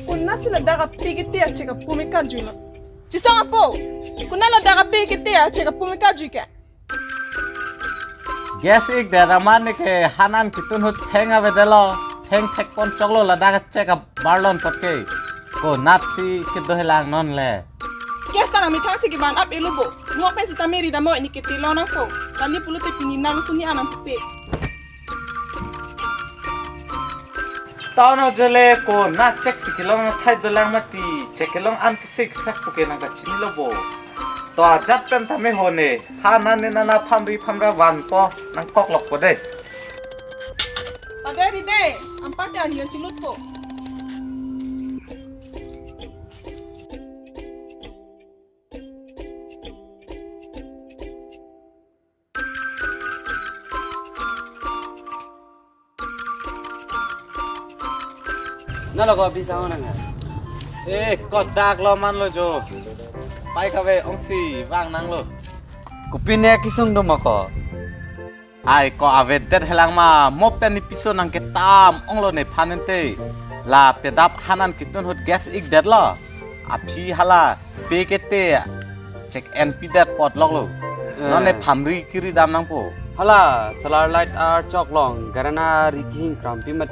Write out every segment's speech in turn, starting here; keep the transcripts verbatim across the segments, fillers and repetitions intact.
Konatsi ladak ape kete a-check apu me kajui lo? Chisong apo, konat ladak ape kete a-check apu me kajui ke? Gas ikdet amat neke han an ketun ahut theng avedetlo, theng thekpon choklo ladak a-check abarlon apot ke. Konatsi kedo helang non le. Gas ta nangmethang si kevan ap-elo bo. Nuak pen sitame ridamnoi, neke telong nangpo. Kali pulote pini nang suni anang pupe. Town ojole konat check si kelong athai dolang mati, check kelong an kesik sak puke nang kachinilo bo. To ajat pen tame hone, ha nane nana phamri phamra vanpo nangkok lokpo de. Pade ride, anparta an yang chilutpo. Nalo ko bisa nang ha? Eh, kodak lo man lo jo. Pai kave ongsi vang nanglo. Kopine kesung do ma ko? Ai ko avedet helang ma, mo pen ne piso nang ketam onglo nephan ente. La pedap han an ketun ahut gas ikdetlo. Aphi hala pe kete check en pidet apot loklo. Eh. Non ne phamri kiri dam nangpo. Hala, solar light archok along, current ari kehing krampi mat.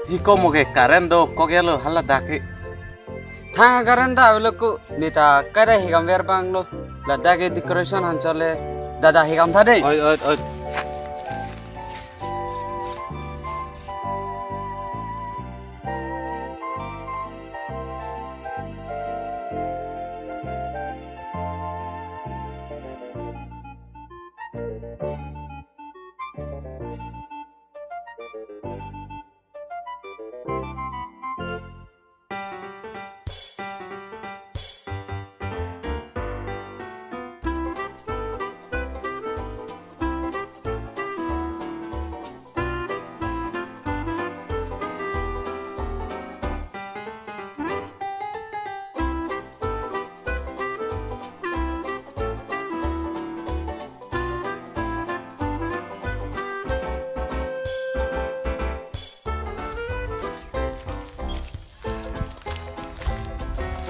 Hi ko mo ke current do kok-e lo hala dak ke. Thang current ta avelo ko, ne ta kaida hekam ver bang lo. Ladak ke decoration han chole, dada hekam tha de. Oi, oi, oi.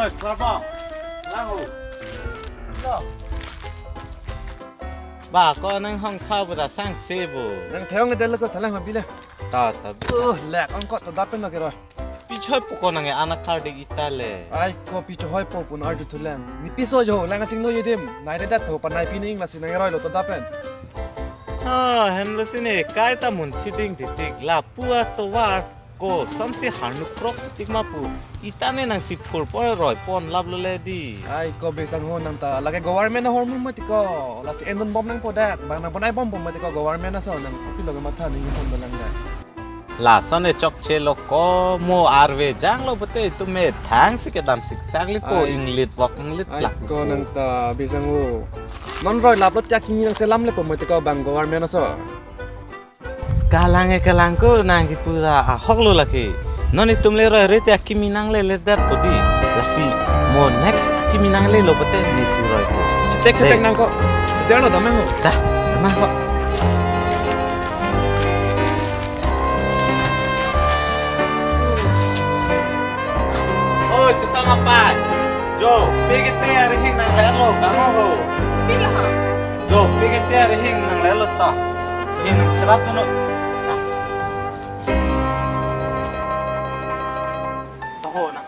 Oi, Prabha, lang ho. Lo. Ba, ko nang hong kha bu ta sangse bu. Nang theong de lo ko thalang ha bile. Ta, ta, bi. Oh, lek ang ko to dapen lo ke ro. Pi choipo ko nang e anak kar de ita le. Ai, ko pi choipo pun arju thulang. Ne piso jo, lang chinglo yedim. Nai redet tho, panai pining lasi nang roi lo to dapen. Ha, henlo sine, kaita mun chiding titik, lapu atovar ko, samsi harnuk krok tik ma pu. Ita ne nangsi phurpo roi pon lap lo le di. Ai ko besang ho nang ta. Lake government ahormu mati ko. Lasi endun bom nangpo dak. Bang nang ponai bom bom mati ko government aso nang kopi lo ke matha ning son dolang dak. Lason e chokche lo ko mo arve jang lo pute itum me thang si kedam siksak li po. Ai. Inglit vok inglit. Ai lak ko po. Nang ta besang ho. Non roi lap lo tiak kimi nang selam le po mati ko bang government aso. Kalang e kalang ko nang kipu ra ahok lo lake. Non itum le roi rete akimi nang le le dat po di. Lasi mo next akimi nang le lo pute ne si roi ko. Chepek chepek nang ko. Dei. Dia lo damang ko. Dah, damang ko. Oh, chisong apai. Jo, pe kete arihing nang le lo, kamu ho. Pila ha? Jo, pe kete arihing nang le lo ta. Hing nang cherap dulu. Nah. Oho, nah.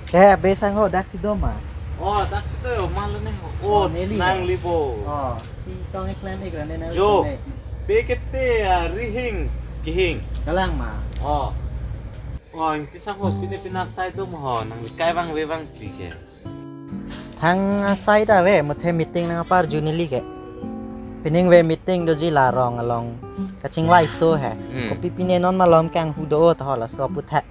Ke besang ho, dak si do ma? Oh, dak si do yo, malo ne ho. Oh, oh, neli nang ya? Libo. Oh, ti tong iklan ik rane nang jo, iklan ik. Pe kete arihing kehing. Kalang ma. Oh. Oh, ingti sang ho, pine pina sai do ma ho, nang kai vang ve vang ti ke. Thang asai ta ave, muthe meeting nang aparju neli ke. Pining ve meeting doji la rong along. Kachingvai so he. Hmm. Kopi pine non malom kanghu do ta ho laso aputhe.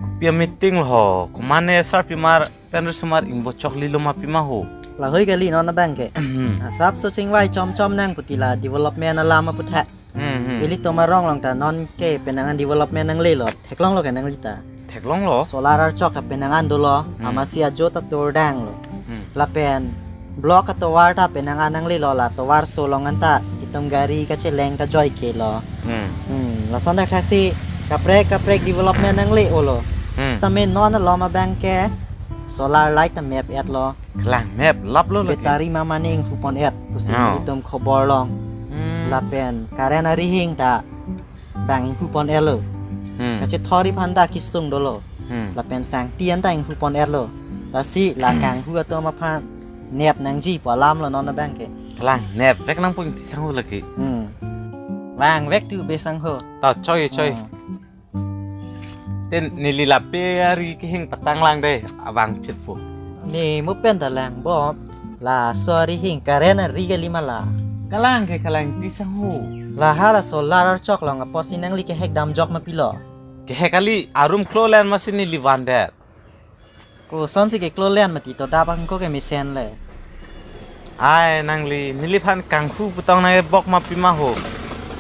Kopi meeting lo ho, komane sarpimar pen rosomar ingbo chokli lo ma pima ho. Lahoi kali non abang ke. Hmm. Asapso chingvai chomchom nang pu ti la development alam aputhak. Hmm, hmm. Ilitum arong along ta non ke penang an development nanglelo. Theklonglo ke nangli ta. Theklonglo? Solar archok ta penang an dolo. Hmm. Amatsi ajo ta turdanglo. Hmm. Lapen block atovar ta penang an nanglelo, la tovarso along an ta itum gari kacheleng ta joikelo. Hmm. Hmm. Lason thakthak si kaprek kaprek development nangle-olo. Hmm. Sitame non alom abang ke solar light ta map-etlo. Kalang map laplo lake. Battery ma mane inghu pon-et pusi Oh. itum khobor long. Hmm. Lapen current arihing ta bang inghu pon-etlo. Hmm. Kachethor aphan ta kisung dolo. Hmm. Lapen sangti an ta inghu pon-etlo. Lasi la kanghu atum aphan nep nangji pu alamlo non abang ke. Kalang nep vek nangpo Ingti sangho lake. Hmm. Vang vek tu be sangho. Ta choi choi. Hmm. Te neli lape ari kehing patang lang de, abang phit po. Ne mo pen ta langbom, laso arihing current ari kali ma la. Kalang ke kalang Ingti sangho. La hala solar archok along apotsi nangli kehek damjok ma pilo. Kehek kali, arum klo len masi neli vandet. Kosonsi keklo len mati to dap angko ke mesen le. Ai nangli, neliphan kanghu putong nangkebok ma pima ho.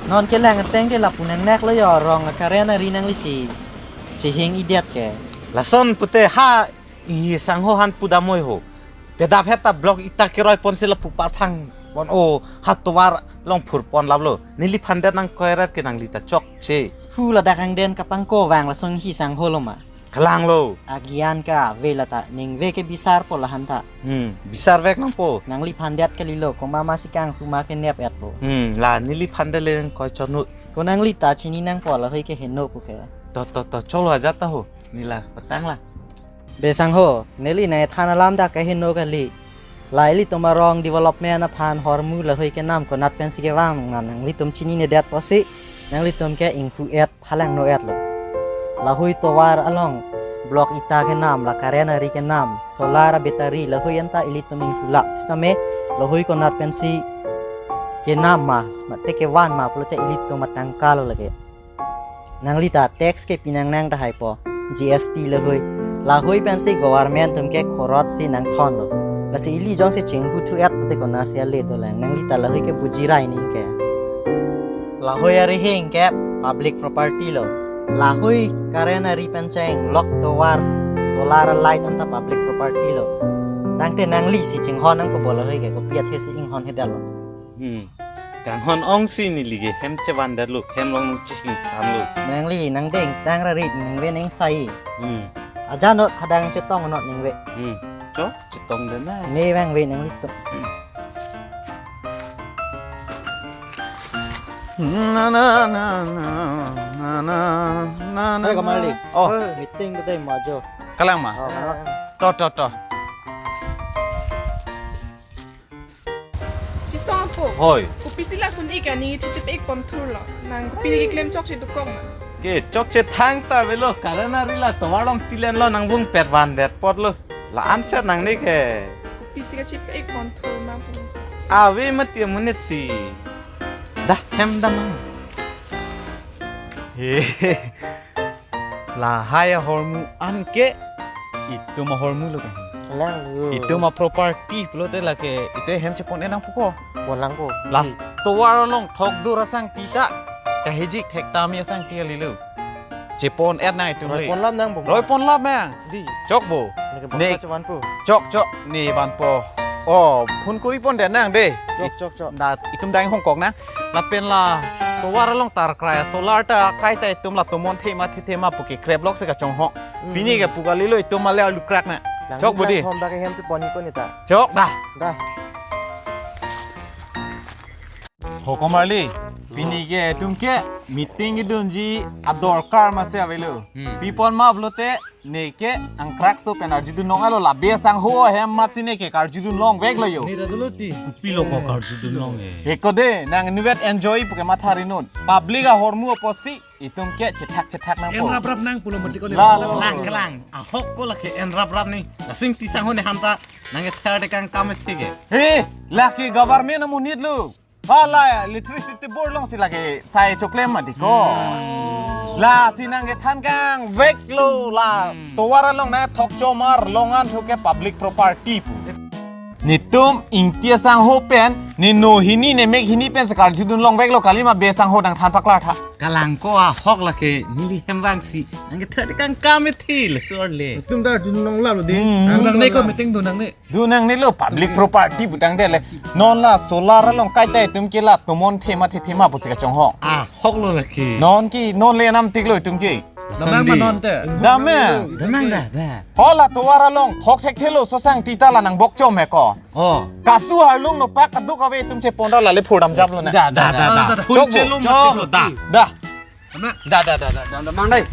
Non kelang ateng ke lapu nangnek lo yo rong a current ari nanglisi chihing-idet ke. Lason pute ha Ingti sangho aphan pudamoi ho. Pedap het ta block ita keroi ponsi lapu parphang pon-o ha tovar along phur pon laplo. Neliphan det nangkoiret ke nangli ta chokche. Hu ladak angden kapangko vang lason Ingti sangho lo ma. Kalanglo. Agian ka ave la ta, ningve ke bisar po lahan ta. Hmm, bisar vek nangpo. Nangliphan det kalilo, komat masi kanghu ma kenep-et po. Hmm, la neliphan det le nangkoi chonut. Ko nangli ta chini nangpo lahoi ke heno pu ke. To, to, to, cholo ajat ta ho. Neli la patang la. Be sangho, neli nangthan alam ta ke heno kali. La ilitum arong development aphan hormu lahoi kenam konat pensi kevang nang nanglitum chinine det pusi, nanglitum ke inghu-et phalangno-etlo. Lahoi tovar along block ita kenam, la current ari kenam, solar a battery lahoi anta ilitum inghulap. Sitame lahoi konat pensi kenam ma, mate kevan ma pulote ilitum atangkalo lake. Nangli ta tax ke pinang nang tahai po, G S T lahoi. Lahoi pensi government atum ke khorot si nangthonlo. Lasi ili jongsi chinghuthu-et pute konatsi ale dolang. Nangli ta lahoi ke bujirai ning ke. Lahoi arihing ke public property lo. Lahoi current ari pen cheng, block tovar, solar light anta public property lo. Tangte nanglisi chinghon nangpo bo lahoi ke, kopi athesi inghon-edetlo. Hmm. Kanghon ongsi neli ke hem chevandetlo, hem along chihing thanlo. Nangli nangdeng tang rarit ningve ningsai. Hmm. Ajanot hadang chetong not ningve. Hmm. Cho, chetong de na. Ne vangve nanglitum. Na, na, na, na, na, na, na, na, Hei, na. Kamarli. Oh. Meeting today majo. Kalang ma? Oh, kalang. To, to, to. Chisong apo. Hoi. Kopisi lason ik ani chichip-ik pon thurlo. Nang kopi keklem chokche dokok ma. Ke chokche thangta avelo, current ari la tovar along tilenlo, nang vung pervan det potlo. La anset nangne ke. Kopisi kachip-ik pon thur ma po. Ave mati amonit si. Dah hem damang. He. Lahai ahormu anke itum ahormu lo ta. Lang lo. Itum a property pulote lake itum hem chepon-et nangpo ko. Pon lang po. Last tovar along thok dur asangti ta. Kahejik thek tami asangti alilo. Chepon-et nang itum le. Roi ponlap nang po. Roi ponlap nang. Di. Chok bo. Neke Ne- bokta chevan po. Chok, chok, ne vanpo. Oh, phone kuri pon det nang de. Chok, chok, chok. Na itum dang hongkok nang. Lapen la tovar along tar krai solar ta kaita itum la tomon thema the thema puke krep lok se kachongho. Hmm. Pini ke pu kalilo itum male alu krak na. Lang Chok budi. Lang hom dak hem chepon-ik ko ne ta. Chok dah. Dah. Ho Komarli. Pini ke itum ke meeting kedunji adorkar masi avelo. Hmm. Pi pon ma pulote neke angkrak so pen arjudun long alo, labe asangho ahem masi neke karjudun longveklo yo. Nira dolo ti. Kopilo ko karjudun long e. He ko de, nang inutvet enjoy puke matha rinun. Public ahormu apotsi itum ke chethak chethak nangpo. En rap rap nang pulo mati ko ne. La, la, Lang la. Kelang. Ahok ko lake en rap rap ni. Lason Ingti sangho ne hanta nang e thar de kang kam e thege. He, lake government amonit lo. Hala electricity board alongsi lake sai choklem mati ko. Hmm. Lasi nang kethan kangveklo la Hmm. tovar along na thok chomar long an thuke public property pu. Netum Ingti asangho pen, ne no hini ne mek hini pen sekali thudun longveklo kalima be sangho nangthan paklar tha. Kalang ko ahok lake neli hem vangsi. Nang kethak kang kam ethi le sur le. Tum ta thudun longlap lo di. Hmm. Ang Dunang ne ko tonglo. Meeting dunang ne. Dunang ne lo public property putangte le. Non la solar along kaita itum ke la tomon thema the thema pusi kachonghong. Ahok lo lake. Non ke non le namtik lo itum ke. Damnang ma non te. Dam me. Damnang da da. Hola tovar along thok thekthelo sosang tita la nangbok chom he ko. Oh. Kasu harlung no pak kaduk ave itum chepon ra la le phurdam jap lo na. Da da da da. Da, da, da. Chok Pun chelum bo. Mati lo da. Da. Damnang. Da da da da. Dam damnang dai.